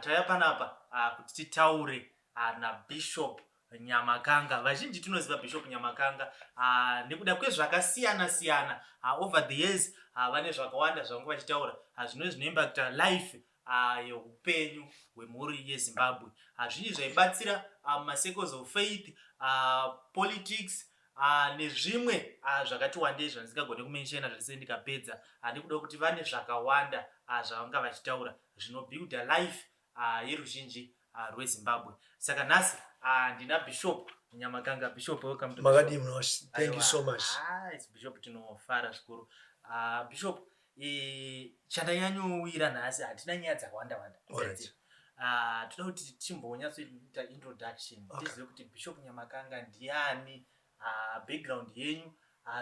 Tauya panapa kuti titaure naBishop Nyamakanga. Vazhinji tinoziva Bishop Nyamakanga nekuda kwezvakasiyana siyana over the years. Vane zvakawanda zvavanga vachitaura zvinove zvinoimpacta life yeupenyu hwemhuri yeZimbabwe, zvinji zvaibatsira mumacircles of faith, politics nezvimwe zvakati wandei zvandisingagone kumentiona zvandisei ndikapedza, nekuda kuti vane zvakawanda zvavanga vachitaura zvinobuilda life yeruzhinji rweZimbabwe. Saka nhasi ndina Bishop Nyamakanga. Bishop, welcome to the show. Makadii munoshi? Thank you so much. Ah, it's Bishop, tinofara zvikuru. Bishop, chandanyanyowira nhasi, hatina nyaya dzakawanda wanda. Toda kuti timbonyatsoita introduction, tizive kuti Bishop Nyamakanga ndiani, background yenyu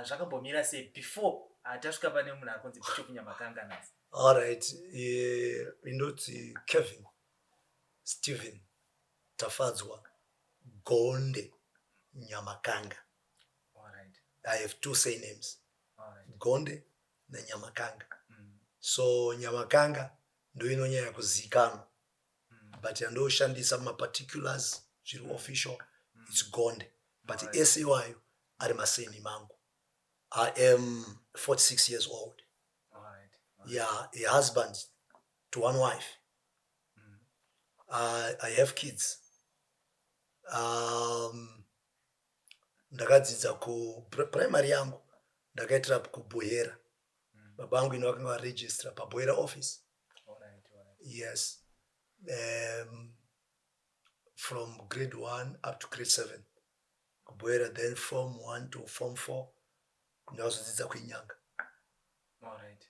zvakambomira sei before tasvika pane munhu akunzi Bishop Nyamakanga nhasi. Alright, indoti Kevin Stephen Tafadzwa Gonde Nyamakanga. I have two surnames, Gonde naNyamakanga. So Nyamakanga ndo inonyanya kuzivikanwa, but yandoshandisa mumaparticulars zviri official, it's Gonde, but ese iwayo ari masurname angu. I am 46 years old. Yeah, a husband to one wife. I have kids. Ndakadzidza kuprimary yangu, ndakaitira kuBuhera. Baba vangu ino vakanga varegistra paBuhera office. Yes, from grade 1 up to grade 7 kuBuhera, then form 1 to form 4 ndakazodzidza kuInyanga.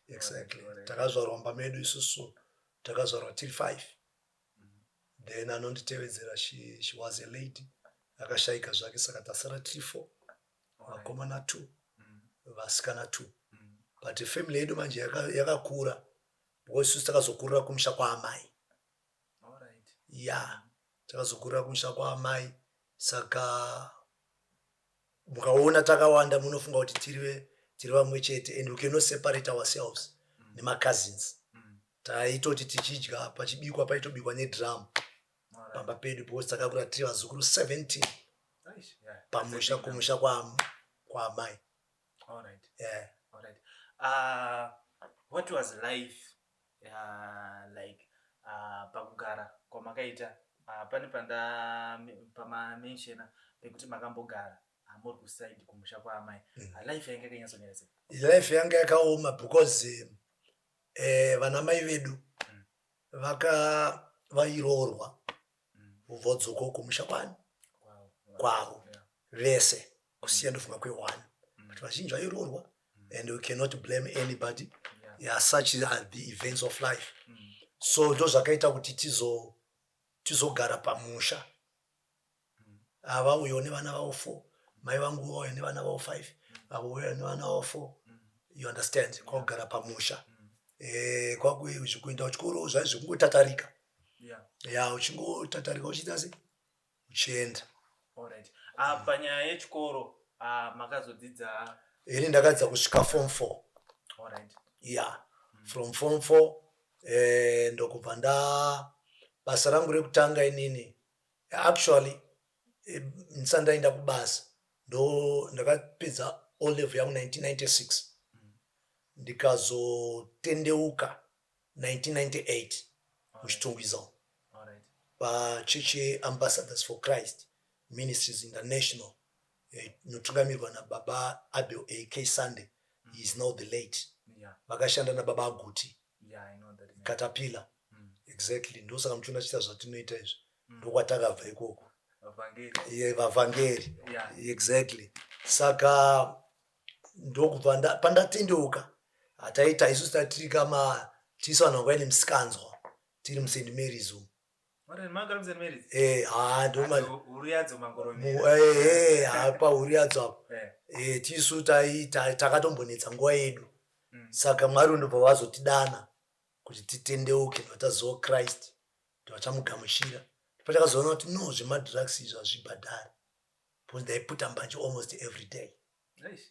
Exactly. Takazvarwa mumba medu isusu takazvarwa tiri 5. Then anonditevedzera, she was a lady, akashayika zvake, saka tasara tiri 4, vakomana 2, vasikana 2. But family yedu manje yakakura because isusu takazokurira kumusha kwaamai. Ya, takazokurira kumusha kwaamai, saka mukaona takawanda munofunga kuti tiri vamwe chete, and we cannot separate ourselves nemacousins. Taitoti tichidya, pachibikwa paitobikwa nedrum pamba pedu because takakura tiri vazukuru 17 Nice. Yeah. pamusha, kumusha kwaamai. Yeah. Alright. What was life like pakugara kwamakaita? Pane panda pamamentiona pekuti makambogara muri kuside kumusha kwaamai. Life yanga yakanyatsomira sei? Life yanga yakaoma because vana mai vedu vaka vairoorwa, vodzoka kumusha kwani kwavo vese, kusiya ndofunga kwe1, but vazhinji vairoorwa and we cannot blame anybody. Yeah, such are the events of life. So ndo zvakaita kuti tizogara pamusha. Ava uyo nevana vavo 4, mai vangu vauya nevana vavo 5, avo uya nevana vavo 4, you understand? Kwakugara pamusha. Kuenda kuchikoro zvai zvekungotatarika. Ya, uchingotatarika, uchiita se uchienda. Alright. Panyaya yechikoro, makazodzidza? Ini ndakadzidza kusvika form 4. Yeah, from form 4 ndokubva nda basa rangu rekutanga inini, actually ndisati ndaenda kubasa, ndo ndakapedza O level yangu 1996, ndikazotendeuka 1998 muChitungwiza pachechi yeAmbassadors for Christ Ministries International, inotungamirwa nababa Abel A K Sunday. He is now the late. Vakashanda nababa Aguti. Yeah, I know that name. Caterpillar. Exactly, ndosaka muchiona chiita zvatinoita izvi, ndokwatakabva ikoko. Vavhangeri. Ye, vavhangeri. Exactly. Saka ndokubva pandatendeuka, hataita isusu tatiri kama tisu vanhu vanga vaine musikanzwa tiri muSt Marys umu. Alright, magara muSt Marys? Eh, ha, ndoma. Huru yadzo mangoromera. Eh, pahuru yadzo apo. Tisu takatombonetsa nguva yedu. Saka Mwari ndobva vazotidana kuti titendeuke, ndobva Christ, ndobva tamugamuchira. Patakazoona kuti no, zvemadrugs izvi hazvibhadhari, because ndaiputa mbanje almost every day. Nice.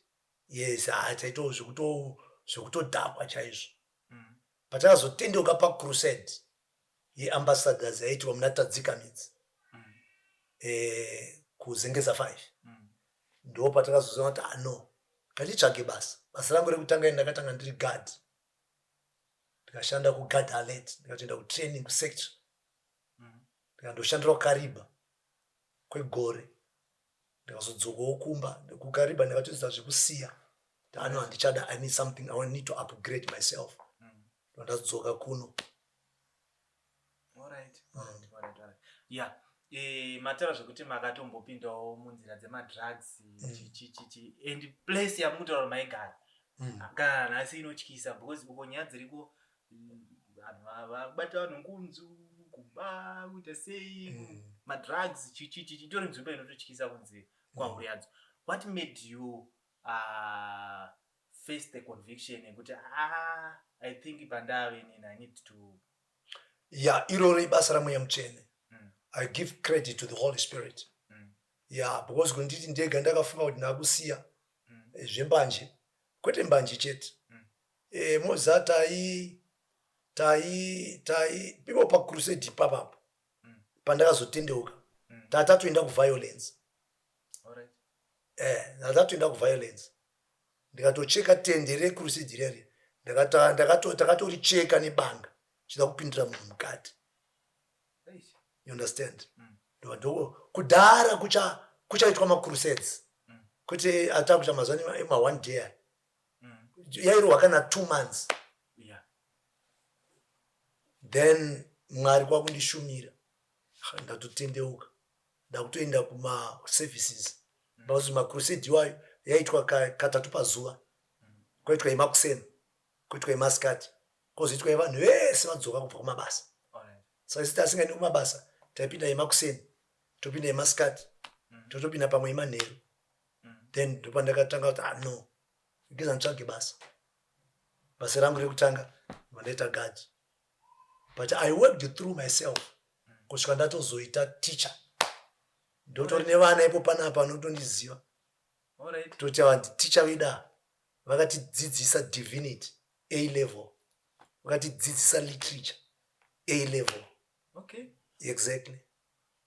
Yes, ha, taito zvekutodhakwa chaizvo. Patakazotendeuka pacrusade. Yeambassadors yaiitwa muna Tadzikamidzi kuZengeza 5. Ndo patakazoziva kuti, ah no, ngatitsvage basa. Basa rangu rekutanga ini ndakatanga ndiri guard, ndikashanda kuguard alert, ndikatoenda kutraining kusector, ndikandoshandira kuKariba kwegore, ndikazodzokawo kumba. KuKariba ndakatoita zvekusiya, ano handichada, I need something, I need to upgrade myself. Ndadzoka kuno. Alright. Yeah. Mataura zvekuti makatombopindawo munzira dzemadrugs, chichichichi, and place yamutaura maigara kana nhasi inotyisa, because uko nyaya dziriko, vanhu vabata vanhu ngunzu, kuba, kuita sei, madrugs, chichichichi, itori nzvimbo inototyisa kunzi kwaHuriadzo. What made you face the conviction yekuti, ah, I think pandave inini I need to? Ya, iroro ibasa raMweya Mutsvene. I give credit to the Holy Spirit. Ya, because kunditi ndega ndakafunga kuti ndakusiya zvembanje, kwete mbanje chete. Moziva tai ipo pacrusade ipapapo pandakazotendeuka, tatatoenda kuviolence. Tatatoenda kuviolence, ndikatocheka tende recrusade reri, takatoricheka nebanga chida kupindira munhu mukati. You understand? Ndo kudhara kuchaitwa macrusades, kwete atakuita mazuva ema one day aya. Yairohwa kana 2 months. Then Mwari kwakundishumira. Ha, ndatotendeuka, ndakutoenda kumaservices, because macrusade iwayo yaitwa katatu pazuva. Kwaitwa yemakuseni, kuitwa yemasikati, kwozoitwa yevanhu vese vadzoka kubva kumabasa. Saka isi tasingaendi kumabasa, taipinda yemakuseni, topinda yemasikati, totopinda pamwe yemanheru. Then ndopandakatanga kuti, ah no, ngeza nditsvage basa. Basa rangu rekutanga mandaita guard, but I worked through myself kusvika ndatozoita teacher. Ndotori nevana ipo panapa vanotondiziva, toti ava nditicha vedu, vakatidzidzisa divinity A level, vakatidzidzisa literature A level. Exactly.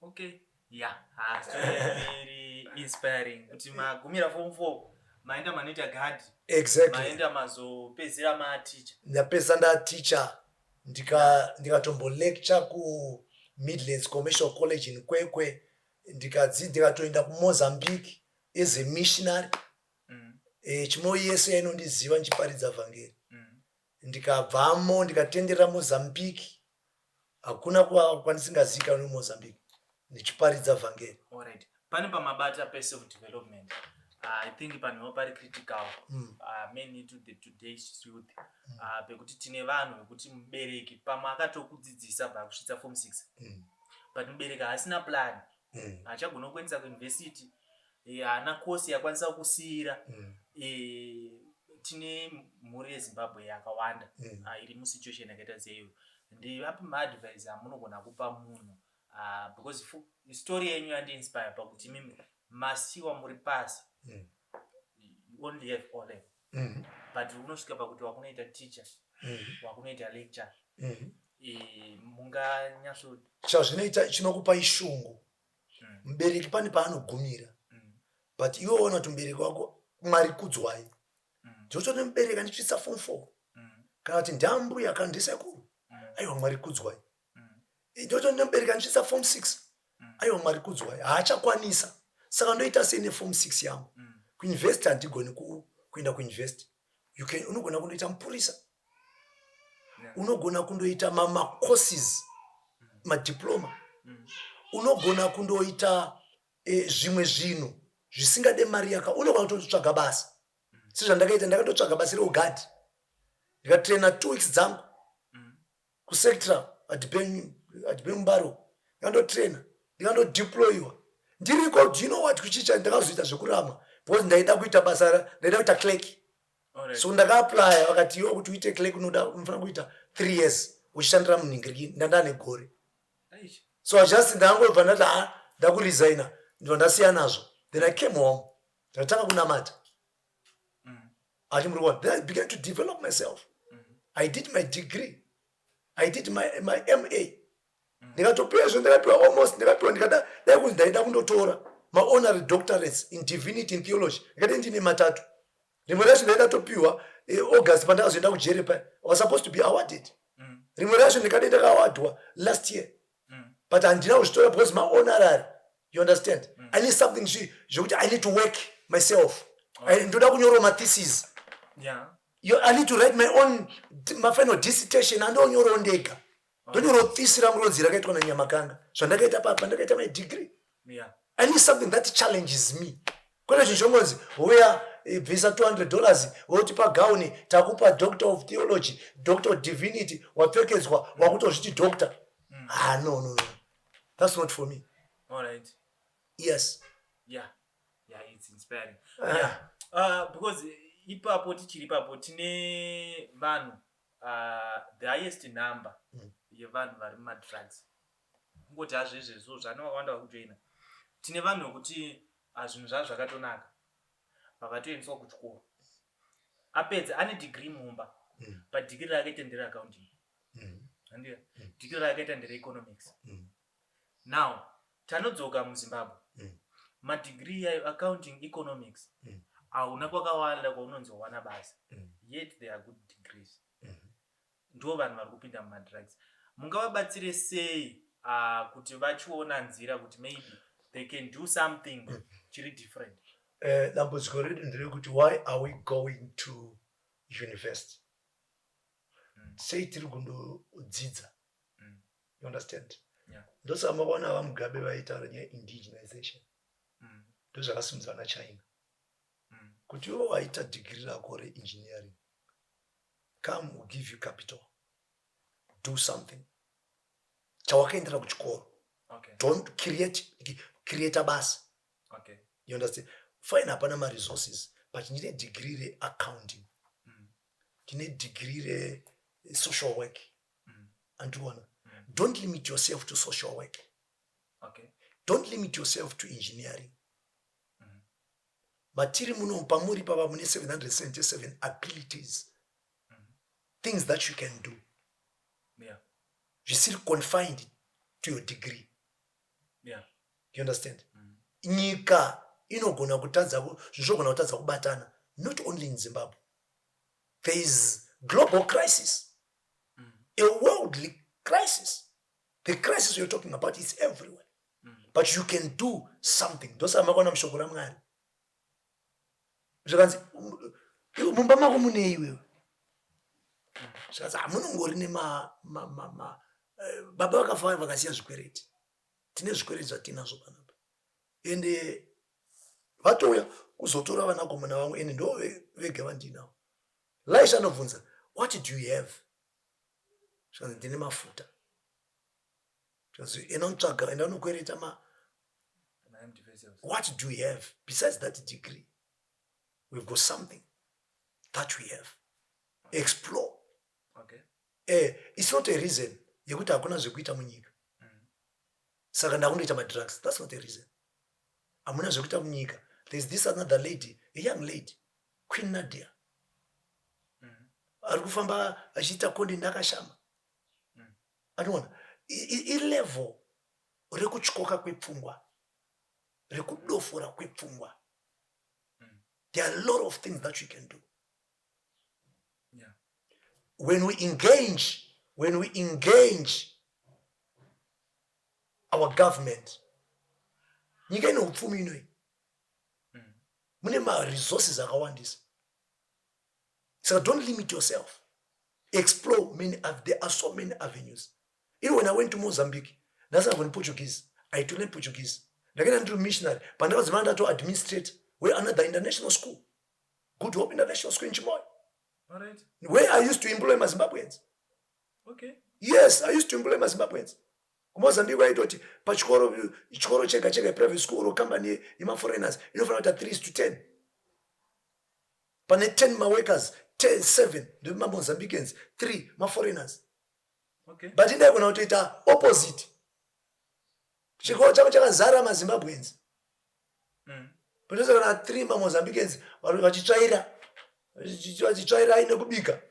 Okay, yeah, ah, story iri inspiring kuti magumira form 4, maenda manoita guard, maenda mazopedzera maticha. Ndapedza ndaticha, ndikatombolecture kuMidlands Commercial College in Kwekwe, ndikatoenda kuMozambique as a missionary. Chimoi yese yainondiziva ndichiparidza vhangeri. Ndikabvamo, ndikatenderera Mozambique, hakuna kwandisingazivikanwi muMozambique ndichiparidza vhangeri. Alright, pane pamabata peself development. I think panhuva pari critical, mainly to the today's youth, pekuti tine vanhu vekuti mubereki pamwe akatokudzidzisa bva kusvitsa form 6, but mubereki haasina plan, haachagona kuendesa kuuniversity, haana kosi yakwanisa kusiyira. Tine mhuri yeZimbabwe yakawanda iri musituation yakaita seiyo. Ndeapi maadvice amunogona kupa munhu, because story yenyu yandiinspire pakuti imimi masiwa muri pasi, you only have O level, but unosvika pakuti wakunoita teacher, wakunoita lecture? Munganyatso Chazvinoita, chinokupa ishungu. Mubereki pane paanogumira, but iwe ona kuti mubereki wako, Mwari kudzwai, ndinotoona mubereki anditsvitsa form 4, kana kuti ndambuya kana ndisekuru, aiwa, Mwari kudzwai. Ndotoona mubereki anditsvitsa form 6, aiwa, Mwari kudzwai, haachakwanisa. Saka ndoita sei neform 6 yangu? Kuuniversity handigoni kuenda kuuniversity. You can, unogona kundoita mupurisa, unogona kundoita macourses, madiploma, unogona kundoita zvimwe zvinhu zvisingade mari yaka, unogona kutotsvaga basa sezvandakaita. Ndakatotsvaga basa reugadhi, ndikatraina 2 weeks dzangu kuSectra adibemubaro, ndikandotraina, ndikandodeployiwa ndiriko. Do you know what? Kuchicha ndakazoita zvekurama because ndaida kuita basa, ndaida kuita clerk. So ndakaapplya, vakati iwe kuti uite clerk unoda, unofanira kuita 3 years uchishandira munhingiriki. Ndandane gore. So I just ndangobva ndati, ha, ndakuresigna, ndibva ndasiya nazvo. Then I came home, ndatanga kunamata. Achimurikuona, then I began to develop myself. I did my degree, I did my MA. Ndikatopiwa izvo, ndakapiwa almost, ndikapiwa, ndikada dai kunzi ndaida kundotora mahonorary doctorates in divinity, in theology, ndikati ndine matatu. Rimwe racho ndaida topiwa August pandakazoenda kujere paya, was supposed to be awarded. Rimwe racho ndikade ndakaawardwa last year, but handina kuzvitora because mahonorary, you understand? I need something zvekuti I need to work myself. Ndoda kunyorawo mathesis. I need to write my own, mafinal dissertation, andonyorawo ndega, ndonyorawo thesis rangu ronzi rakaitwa naNyamakanga, zvandakaita papa, ndakaita my degree. I need something that challenges me, kwete chinhu chongonzi uya, bvisa $200, wotipa gauni, takupa doctor of theology, doctor of divinity, wapfekedzwa, wakutozviti doctor. Ah, no, that's not for me. All right. Yes. Yeah, it's inspiring. Yeah, because ipapo, tichiri ipapo, tine vanhu, the highest number yevanhu vari mumadrugs, kungoti hazvo izvezvo zvane vakawanda vakujoina. Tine vanhu vekuti zvinhu zvavo zvakatonaka, vakatoendeswa kuchikoro, apedza, ane degree mumba, but degree raakaita ndere accounting. Handiya degree raakaita ndere economics. Now tanodzoka muZimbabwe, madegree yayo, accounting, economics, hauna kwakawanda kwaunonzi wawana basa. Yet they are good degrees. Ndo vanhu vari kupinda mumadrugs. Mungavabatsire sei kuti vachiona nzira kuti maybe they can do something chiri different? Dambudziko redu nderekuti why are we going to university? Sei tiri kundodzidza? You understand? Yeah. Ndosaka makaona vaMugabe vaitaura nyaya indigenization. Ndozvakasimudzwa naChina kuti iwe waita dhigiri rako reengineering, come, will give you capital, do something chawakaendera kuchikoro. Don't create, create basa. You understand? Fine, hapana maresources, but ndine degree reaccounting, ndine degree resocial work. Andikuona, don't limit yourself to social work. Don't limit yourself to engineering. Matiri muno, pamuri papa mune 777 abilities, things that you can do zvisiri confined to your degree. You understand? Nyika inogona kutadza zvinhu zvogona kutadza kubatana. Not only in Zimbabwe, there is global crisis, a worldly crisis. The crisis you're talking about is everywhere, but you can do something. Ndosaka makaona mushoko raMwari zvakanzi, iwe mumba mako munei iwewe? Zvikanzi hamunongori nema baba vakafa vakasiya zvikwereti. Tine zvikwereti zvatinazvo panapa, ende vatouya kuzotora vanakomana vangu, ende ndo vega vandinavo. Elisha anobvunza, "What do you have?" Zvikanzi, "Ndine mafuta." Zvikanzi, "Enda unotsvaga, enda unokwereta ma My empty vessels. What do you have besides that degree? We've got something that we have. Explore. It's not a reason yekuti hakuna zvekuita munyika, saka ndakundoita madrugs. That's not a reason. Hamuna zvekuita munyika. There's this another lady, a young lady, Queen Nadia, ari kufamba achiita kondi ndakashama. Anoona ilevel rekutyoka kwepfungwa, rekudofora kwepfungwa. There are a lot of things that you can do. When we engage our government, nyika ine upfumi inoi, mune maresources akawandisa. Saka don't limit yourself. Explore many. There are so many avenues. Even when I went to Mozambique, ndasingagoni Portuguese. I to learn Portuguese. Ndakaenda ndiri missionary. Pandakadzimana ndato administrate weanother international school, Good Hope International School in Chimoio, All right. where I used to employ maZimbabweans. Yes, I used to employ maZimbabweans kuMozambique. Vaitoti pachikoro, chikoro chega chega, private school or company yemaforeigners inofanira kuita 3 to 10. Pane 10 maworkers, 10, 7 ndemamozambicans, 3 maforeigners. But indaigona kutoita opposite, chikoro changu chakazara maZimbabweans, patosa kana 3 maMozambicans vachitsvaira, vachitsvaira nekubika,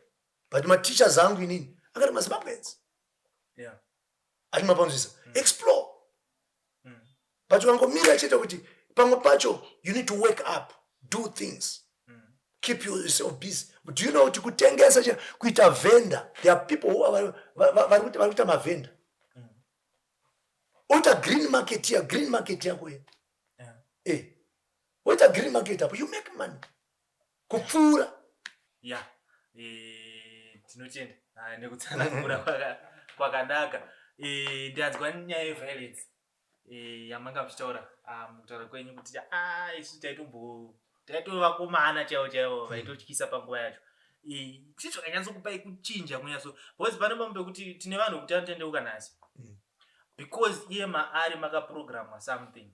but mateachers angu inini akati maZimbabweans. Ati mapanzwisa, explore. But ukangomira chete kuti pamwe pacho you need to wake up, do things, keep yourself busy. But do you know kuti kutengesa, kuita vendor, there are people who are vari kuita mavendor, oita green market ya green market yako ye. Oita green market apo, you make money kupfuura. Ya, tinotenda nekutsanangura kwakanaka. Ndanzwa nyaya yeviolence yamanga muchitaura mukutaura kwenyu kuti isu taitombo taitovakomana chaivo chaivo vaitotyisa panguva yacho. Chii zvakanyatsokupai kuchinja kunyatso, because pane pamwe pekuti tine vanhu kuti anotendeuka nhasi because iye maari makaprogramwa something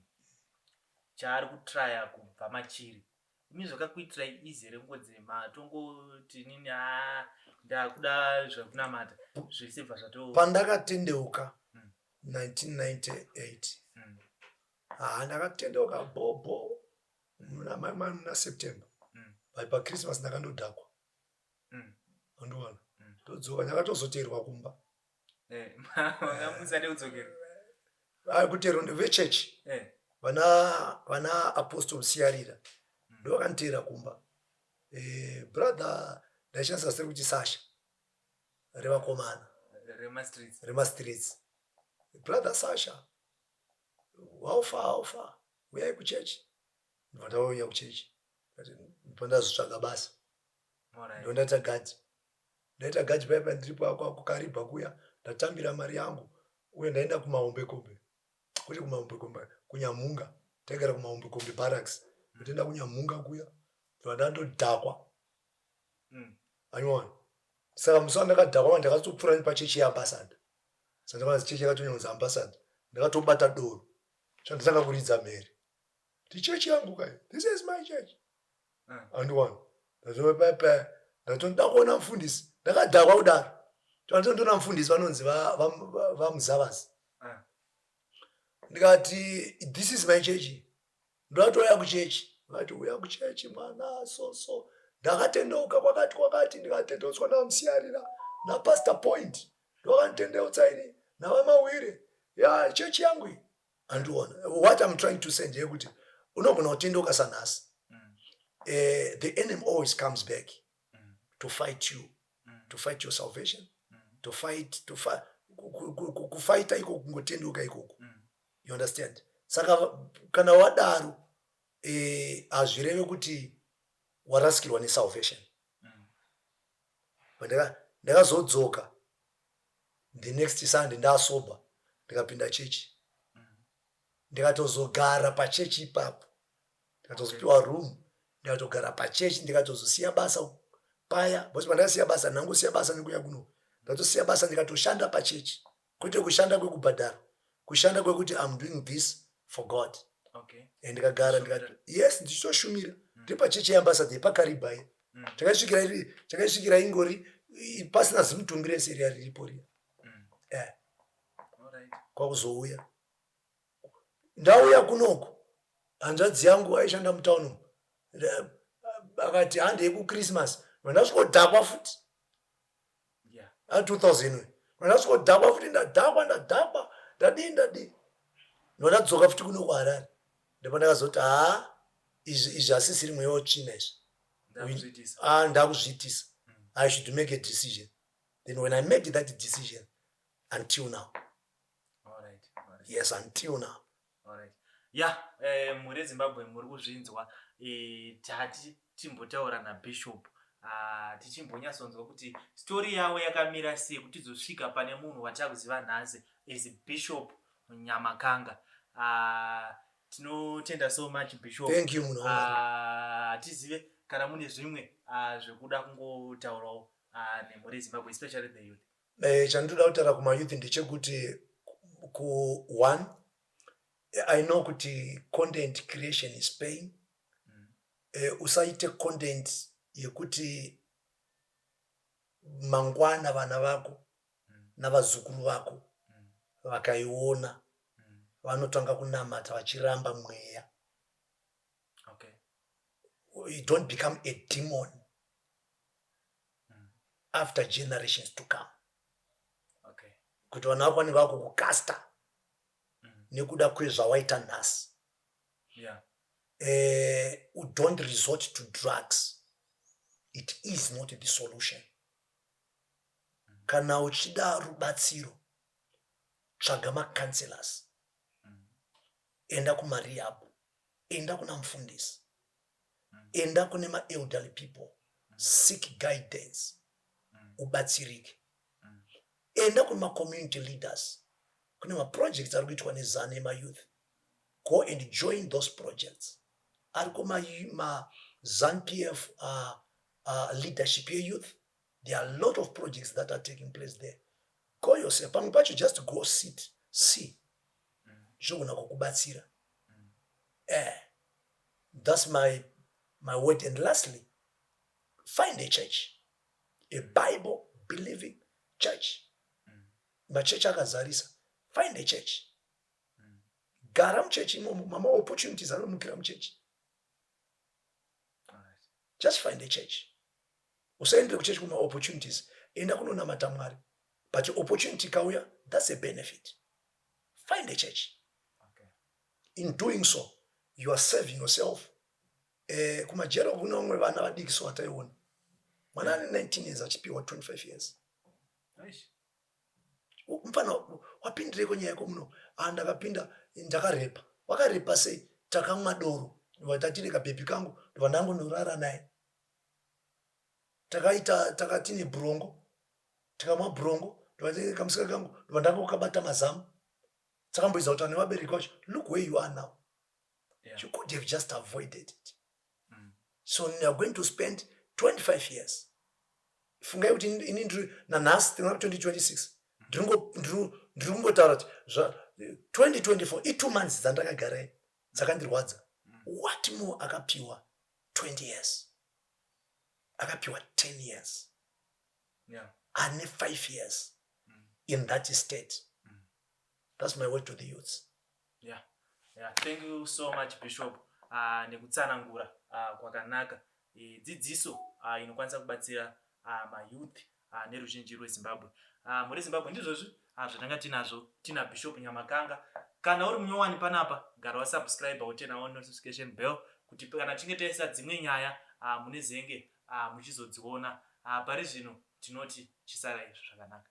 chaari kutraya kubva machiri. Imi zvakakuitirai easy here kungodzi matongoti nini a ndakuda zvekunamata, zvese bva zvato? Pandakatendeuka 1998, ha, ndakatendeuka bhobho muna September, but paChristmas ndakandodhakwa. Andiwana ndodzoka, ndakatozoteerwa kumba. Musade kudzokera. Kuteerwa vechechi, vana Apostle Musiyarira ndo vakanditeera kumba. Brother, ndaishandisa zita rekuti Sasha revakomana. Remastreets. Remastreets. "Brother Sasha, haufa haufa, uyai kuchechi." Ndobva ndauya kuchechi, pandazotsvaga basa. Ndondaita gadhi, ndaita gadhi paipa ndiripo kuKaribha kuya. Ndatambira mari yangu uye ndaenda kuMahombekombe, kwete kuMahombekombe, kuNyamhunga. Taigara kuMahombekombe Barracks, ndotoenda kuNyamhunga kuya, ndobva ndandodhakwa. Anyona, saka musi wandakadhakwa ndakatopfuura nepachechi yeAmbassador. Saka ndakaona chechi yakatonyorwa Ambassador, ndakatobata doro, chandotanga kuridza mhere ti, "Chechi yangu kai, this is my church." Andiwana ndatopepe, ndatoda kuona mufundisi. Ndakadhakwa kudaro, ndatondoona mufundisi vanonzi vaMuzavazi. Ndikati, "This is my church, ndatouya kuchechi." Vati, "Uya kuchechi mwana." So so ndakatendeuka kwakati kwakati, ndikatendeutswa naMusiyarira, naPastor Point ndokanditendeutsa ini, navaMawire. Ya, chechi yangu iyi. Andiona, what I'm trying to say ndeyekuti unogona kutendeuka sanhasi, the enemy always comes back to fight you, to fight your salvation, to fight to fi kufighta iko kungotendeuka ikoko. You understand? Saka kana wadaro, hazvireve kuti warasikirwa nesalvation. But ndakazodzoka the next Sunday ndasober, ndikapinda chechi, ndikatozogara pachechi ipapo, ndikatozopiwa room, ndikatogara pachechi, ndikatozosiya basa paya, because pandakasiya basa, ndangosiya basa nekuya kuno, ndatosiya basa, ndikatoshanda pachechi, kwete kushanda kwekubhadhara, kushanda kwekuti I'm doing this for God. And ndikagara, ndikati yes, ndichitoshumira ndiri pachechi yeAmbassador yepaKaribha iya. Takaisvikira ingori pasina zimutumbi rese riya riripo riya. Kwakuzouya, ndauya kunoku, hanzvadzi yangu aishanda mutauni umu, akati handei kuChristmas. Ndasvikodhakwa futi. A 2000 ndasvikodhakwa futi, ndadhakwa, ndadhakwa, ndadii, ndadii, ndadzoka futi kuno kuHarare. Ndipo ndakazoti, haa, izvi izvi hasisiri mweya wetsvina izvi. Ndakuzviitisa. Ah, ndakuzviitisa. I should make a decision. Then when I made that decision, until now. Yes, until now. Alright. Ya, mhuri yeZimbabwe, muri kuzvinzwa. Tati timbotaura nabishop, tichimbonyatsonzwa kuti story yavo yakamira sei kuti tizosvika pane munhu watakuziva nhasi as Bishop Nyamakanga. Tinotenda so much, Bishop. Thank you, munhu waMwari. Tizive kana mune zvimwe zvekuda kungotaurawo nemhuri yeZimbabwe, especially the youth. Chandinoda kutaura kumayouth ndechekuti ku one, I know kuti content creation is paying. Usaite content yekuti mangwana vana vako navazukuru vako vakaiona vanotanga kunamata vachiramba mweya. You don't become a demon after generations to come. Kuti vana vako vanenge vakukukasta nekuda kwezvawaita nhasi. Don't resort to drugs. It is not the solution. Kana uchida rubatsiro, tsvaga macounselors, enda kumarehab, enda kuna mufundisi, enda kune maelderly people, seek guidance, ubatsirike. Enda kune macommunity leaders, kune maprojects ari kuitwa neZANU emayouth. Go and join those projects. Ariko maZANU PF leadership yeyouth. There are a lot of projects that are taking place there. Go yourself. Pamwe pacho just go, sit, see. Zvinogona kukubatsira. That's my word. And lastly, find a church, a Bible believing church. Machechi akazarisa. Find a church, gara muchechi imomo. Mama opportunities anomukira muchechi. Just find a church. Usaendere kuchechi kuma opportunities, enda kunonamata Mwari, but opportunity kauya, that's a benefit. Find a church. In doing so, you are serving yourself. Kumajero kune vamwe vana vadiki, so ataiona mwana ane 19 years achipiwa 25 years. Mufana, wapindireko nyaya yako muno? Ah, ndakapinda, ndakarepa. Wakarepa sei? Takamwa doro, tatine kabhebhi kangu, ndobva ndangonorara naye. Takaita takatine bhurongo, tikamwa bhurongo, ndobva kamusika kangu, ndobva ndangokabata mazamu. Takamboedza kutaura nevabereki vacho. Look where you are now. You could have just avoided it. So you are going to spend 25 years. Fungai kuti ini ndiri nanhasi, tina 2026, ndiri kungotaura kuti 2024 i2 months dzandakagara dzakandirwadza. What more akapiwa 20 years, akapiwa 10 years, ane 5 years in that state? That's my word to the youths. Yeah. Thank you so much, Bishop, nekutsanangura kwakanaka. Dzidziso inokwanisa kubatsira mayouth neruzhinji rweZimbabwe. Mhuri Zimbabwe, ndizvozvi zvatanga tinazvo, tina Bishop Nyamakanga. Kana uri munyowani panapa, gara wasubscribe, uturn on notification bell kuti kana tichinge taisa dzimwe nyaya, munezenge muchizodziona. Pari zvino tinoti chisarai zvakanaka.